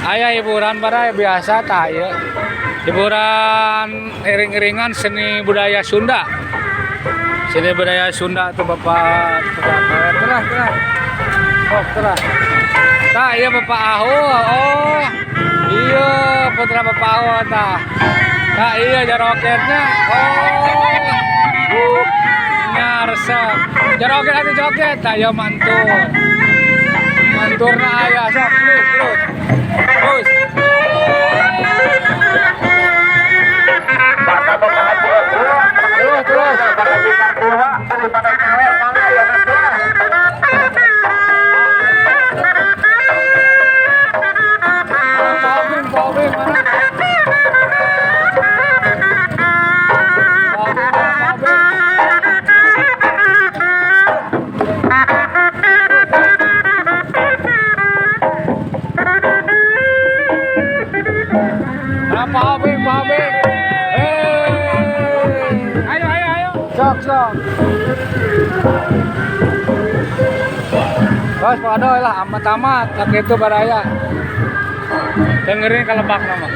Aya hiburan baraya biasa tah ieu. Hiburan iring-iringan seni budaya Sunda. Seni budaya Sunda tuh Bapak tukang terah terah. Oh, terah. Tah iya Bapak Ahu. Oh. Iya putra Bapak Ahu tah. Tah iya jaroketnya. Oh. Nya resep. Jaroket atuh joget tah ieu mantur. Manturna aya sok terus terus. Terus. Terus terus. Mana Pak Obing, Pak Obing mana? Pak Obing, Pak Obing. Mana Pak Obing, Pak Obing. Hey. Ayo, ayo, ayo. Sok, sok. Terus Pak Adoy lah, amat-amat, tak itu baraya. Dengerin kalau bak nama.